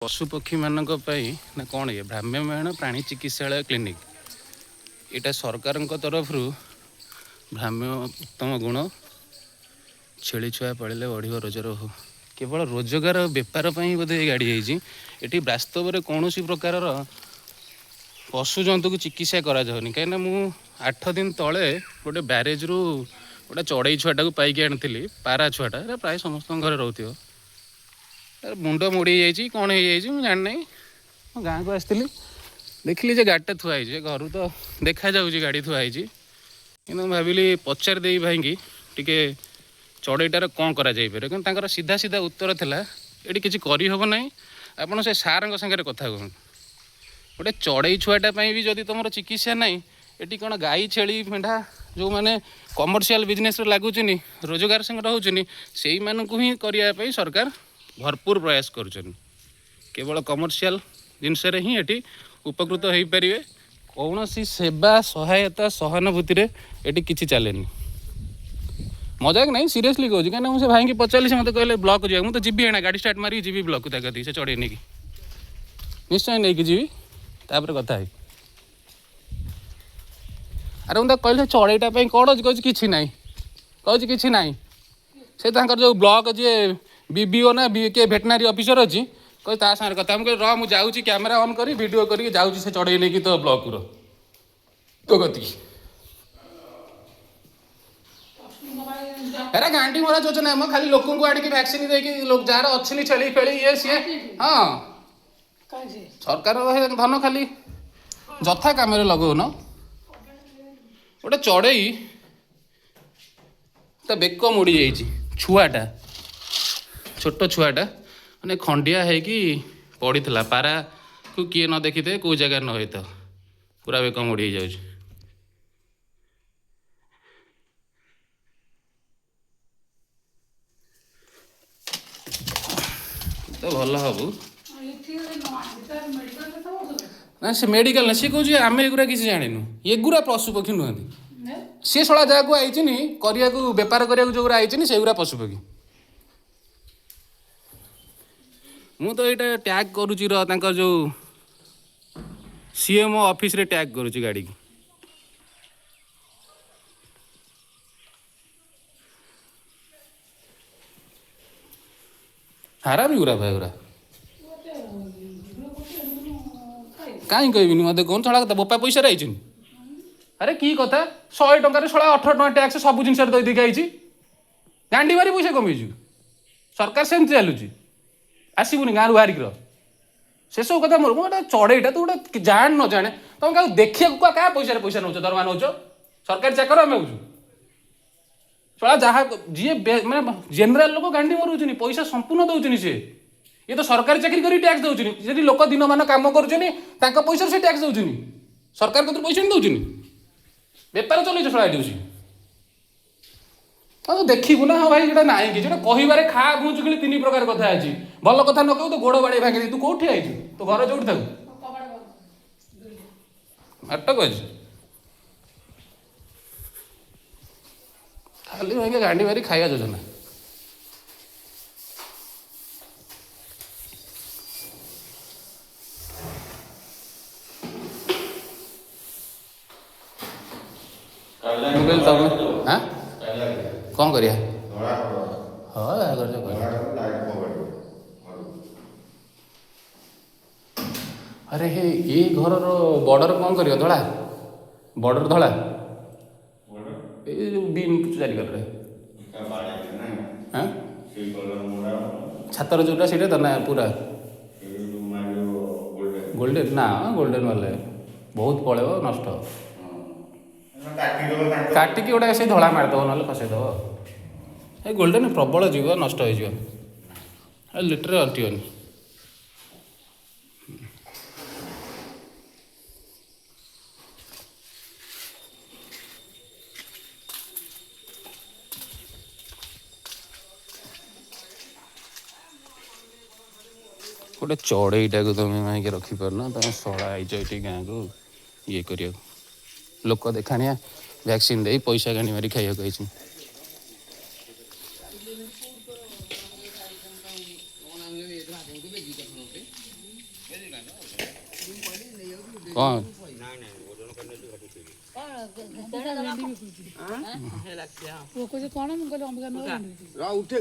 ପଶୁପକ୍ଷୀମାନଙ୍କ ପାଇଁ ନା କ'ଣ ଇଏ ଭ୍ରାମ୍ୟମାଣ ପ୍ରାଣୀ ଚିକିତ୍ସାଳୟ କ୍ଲିନିକ୍। ଏଇଟା ସରକାରଙ୍କ ତରଫରୁ ଭ୍ରାମ୍ୟ ଉତ୍ତମ ଗୁଣ, ଛେଳି ଛୁଆ ପାଳିଲେ ବଢ଼ିବ ରୋଜଗାର। ହଉ, କେବଳ ରୋଜଗାର ବେପାର ପାଇଁ ବୋଧେ ଏ ଗାଡ଼ି ହେଇଛି। ଏଠି ବାସ୍ତବରେ କୌଣସି ପ୍ରକାରର ପଶୁ ଜନ୍ତୁକୁ ଚିକିତ୍ସା କରାଯାଉନି। କାହିଁକିନା ମୁଁ 8 ଦିନ ତଳେ ଗୋଟେ ବ୍ୟାରେଜରୁ ଗୋଟେ ଚଢ଼େଇ ଛୁଆଟାକୁ ପାଇକି ଆଣିଥିଲି, ପାରା ଛୁଆଟା। ଏଇଟା ପ୍ରାୟ ସମସ୍ତଙ୍କ ଘରେ ରହୁଥିବ। ତାର ମୁଣ୍ଡ ମୋଡ଼ି ହେଇଯାଇଛି, କ'ଣ ହେଇଯାଇଛି ମୁଁ ଜାଣିନାହିଁ। ମୁଁ ଗାଁକୁ ଆସିଥିଲି, ଦେଖିଲି ଯେ ଗାଡ଼ିଟା ଥୁଆ ହେଇଛି। ଘରୁ ତ ଦେଖାଯାଉଛି ଗାଡ଼ି ଥୁଆ ହେଇଛି, କିନ୍ତୁ ମୁଁ ଭାବିଲି ପଚାରି ଦେଇ ଭାଇଙ୍କି ଟିକେ ଚଢ଼େଇଟାର କ'ଣ କରାଯାଇପାରିବ। କିନ୍ତୁ ତାଙ୍କର ସିଧା ସିଧା ଉତ୍ତର ଥିଲା, ଏଠି କିଛି କରିହେବ ନାହିଁ, ଆପଣ ସେ ସାର୍ଙ୍କ ସାଙ୍ଗରେ କଥା କୁହନ୍ତୁ। ଗୋଟେ ଚଢ଼େଇ ଛୁଆଟା ପାଇଁ ବି ଯଦି ତୁମର ଚିକିତ୍ସା ନାହିଁ, ଏଠି କ'ଣ ଗାଈ ଛେଳି ମେଣ୍ଢା ଯେଉଁମାନେ କମର୍ସିଆଲ ବିଜନେସ୍ରେ ଲାଗୁଛନ୍ତି, ରୋଜଗାର ସାଙ୍ଗରେ ହେଉଛନ୍ତି, ସେଇମାନଙ୍କୁ ହିଁ କରିବା ପାଇଁ ସରକାର ଭରପୁର ପ୍ରୟାସ କରୁଛନ୍ତି। କେବଳ କମର୍ସିଆଲ ଜିନିଷରେ ହିଁ ଏଠି ଉପକୃତ ହୋଇପାରିବେ। କୌଣସି ସେବା ସହାୟତା ସହାନୁଭୂତିରେ ଏଠି କିଛି ଚାଲେନି। ମଜାକ ନାହିଁ, ସିରିୟସଲି କହୁଛି। କାହିଁକିନା ମୁଁ ସେ ଭାଇଙ୍କି ପଚାରିଲି, ସେ ମୋତେ କହିଲେ ବ୍ଲକ୍ ଯିବାକୁ। ମୁଁ ତ ଯିବି ଏଇନା, ଗାଡ଼ି ଷ୍ଟାର୍ଟ ମାରିକି ଯିବି ବ୍ଲକ୍କୁ, ତା କତିକି ସେ ଚଢ଼େଇ ନେଇକି ନିଶ୍ଚୟ ନେଇକି ଯିବି, ତାପରେ କଥା ହେବି। ଆରେ ମୁଁ ତାକୁ କହିଲି ସେ ଚଢ଼େଇଟା ପାଇଁ କ'ଣ ଅଛି, କହୁଛି କିଛି ନାହିଁ, କହୁଛି କିଛି ନାହିଁ। ସେ ତାଙ୍କର ଯେଉଁ ବ୍ଲକ୍ ଯିଏ ବିବିଓ ନା କିଏ ଭେଟନାରୀ ଅଫିସର ଅଛି, କହୁଛି ତା ସାଙ୍ଗରେ କଥା। ମୁଁ କହିଲି ରହ, ମୁଁ ଯାଉଛି କ୍ୟାମେରା ଅନ୍ କରି ଭିଡ଼ିଓ କରିକି ଯାଉଛି ସେ ଚଢ଼େଇ ନେଇକି ତୋ ବ୍ଲକ୍ର ତୋ କତିକି। ଏରା ଗାଣ୍ଡି ମରା ଯୋଜନା ଆମ, ଖାଲି ଲୋକଙ୍କୁ ଆଣିକି ଭ୍ୟାକ୍ସିନ୍ ଦେଇକି ଯାହାର ଅଛନ୍ତି ଛେଳି ଫେଳି ଇଏ ସିଏ। ହଁ, ସରକାର ଧନ ଖାଲି ଯଥା କାମରେ ଲଗଉନ। ଗୋଟେ ଚଢ଼େଇ ତା ବେକ ମୋଡ଼ି ଯାଇଛି, ଛୁଆଟା, ଛୋଟ ଛୁଆଟା, ମାନେ ଖଣ୍ଡିଆ ହେଇକି ପଡ଼ିଥିଲା। ପାରାକୁ କିଏ ନ ଦେଖିଥିବେ, କେଉଁ ଜାଗାରେ ନ ହେଇଥିବ, ପୁରା ବେକ ମୋଡ଼ି ହେଇଯାଉଛି। ତ ଭଲ ହବୁ ନା ସେ ମେଡ଼ିକାଲ ନା, ସିଏ କହୁଛି ଆମେ ଏଗୁରା କିଛି ଜାଣିନୁ, ଏଗୁରା ପଶୁପକ୍ଷୀ ନୁହନ୍ତି। ସିଏ ଶଳା ଯାହାକୁ ଆଇଚିନି କରିବାକୁ, ବେପାର କରିବାକୁ ଯେଉଁଗୁରା ଆଇଚିନି ସେଗୁରା ପଶୁପକ୍ଷୀ। ମୁଁ ତ ଏଇଟା ଟ୍ୟାଗ୍ କରୁଛି ର, ତାଙ୍କର ଯେଉଁ ସିଏମ୍ଓ ଅଫିସରେ ଟ୍ୟାଗ୍ କରୁଛି ଗାଡ଼ିକି। ହାରାମି ଗୁରା ଭାଇ ଗୁରା। କାହିଁ କହିବିନି, ମୋତେ କହୁନ ଶଳା ବୋପା ପଇସାରେ ଆଇଛନ୍ତି। ଆରେ କି କଥା, 100 ଟଙ୍କାରେ ଶଳା 18 ଟଙ୍କା ଟ୍ୟାକ୍ସ ସବୁ ଜିନିଷରେ ଦେଇ ଦେଇକି ଆଇଛି। ଗାଣ୍ଡି ମାରି ପଇସା କମେଇଛୁ। ସରକାର ସେମିତି ଚାଲୁଛି, ଆସିବୁନି ଗାଁରୁ ବାହାରିକି ରହ। ସେସବୁ କଥା ମୋର, ମୁଁ ଗୋଟେ ଚଢ଼େଇଟା, ତୁ ଗୋଟେ ଜାଣ ନ ଜାଣେ, ତମେ କାହାକୁ ଦେଖିବାକୁ କାହା ପଇସାରେ ପଇସା ନେଉଛ, ଦରମା ନେଉଛ? ସରକାରୀ ଚାକର ଆମେ ହେଉଛୁ ଶଳା। ଯାହା ଯିଏ ମାନେ ଜେନେରାଲ ଲୋକ ଗାଣ୍ଡି ମରୁଛନ୍ତି, ପଇସା ସମ୍ପୂର୍ଣ୍ଣ ଦେଉଛନ୍ତି ସିଏ। ଇଏ ତ ସରକାରୀ ଚାକିରି କରି ଟ୍ୟାକ୍ସ ଦେଉଛନ୍ତି। ଯଦି ଲୋକ ଦିନମାନ କାମ କରୁଛନ୍ତି ତାଙ୍କ ପଇସାରୁ ସେ ଟ୍ୟାକ୍ସ ଦେଉଛନ୍ତି, ସରକାର କତିରୁ ପଇସା ହିଁ ଦେଉଛନ୍ତି। ବେପାର ଚଲେଇଛ ଶଳା ଏଠି ବସି। ହଁ, ତୁ ଦେଖିବୁ ନା। ହଁ ଭାଇ, ଏଇଟା ନାହିଁ କିଛି, ଗୋଟେ କହିବାରେ ଖା ଘୁଞ୍ଚୁ ଖେଳି 3 ପ୍ରକାର କଥା ଅଛି। ଭଲ କଥା ନ କହିବୁ ତ ଗୋଡ଼ ବାଡ଼େଇ ଭାଙ୍ଗି। ତୁ କୋଉଠି ଆଇଛୁ? ତୋ ଘର ଯୋଉଠି ଥାଉ ନାଟକ ଅଛି ଖାଲି ଭାଙ୍ଗି ଗାଣ୍ଡି ମାରି ଖାଇବା ଯୋଜନା। ମୁଁ କହିଲି ତମେ ଆଁ କ'ଣ କରିବା? ହଁ, ଯାହା କରୁଛ କର। ଆରେ ହେ, ଏଇ ଘରର ବର୍ଡ଼ର କ'ଣ କରିବ? ଧଳା ବର୍ଡ଼ର, ଧଳା ଏଇ ଯେଉଁ ବିମ୍ ଚାରିକରରେ, ଆଁ ଛାତର ଯେଉଁଟା ସେଇଟା ତ ନା ପୁରା ଗୋଲ୍ଡେନ୍? ନା ଗୋଲ୍ଡେନ୍ ବାଲା ବହୁତ ପଳେଇବ, ନଷ୍ଟ ହେବ। କାଟିକି ଗୋଟେ ସେଇ ଧଳା ମାରିଦେବ, ନହେଲେ ଖସେଇଦେବ। ଏ ଗୋଲ୍ଡେନ୍ ପ୍ରବଳ ଯିବ, ନଷ୍ଟ ହେଇଯିବ, ଲିଟରେ ଅଣ୍ଟିବନି। ଗୋଟେ ଚଢ଼େଇଟାକୁ ତମେ ମାଇକି ରଖିପାରୁନ, ତମେ ଶଳା ଆଇଛ ଏଠି ଗାଁକୁ ଇଏ କରିବାକୁ, ଲୋକ ଦେଖାଣିଆ ଭ୍ୟାକ୍ସିନ୍ ଦେଇ ପଇସା ଗାଣି ମାରି ଖାଇବାକୁ ଆଇଛି। କ'ଣ? ପୁଅ କହୁଛି କ'ଣ? ମୁଁ କହିଲି ଅମ୍ବିକା ନୂଆ। ଉଠେ।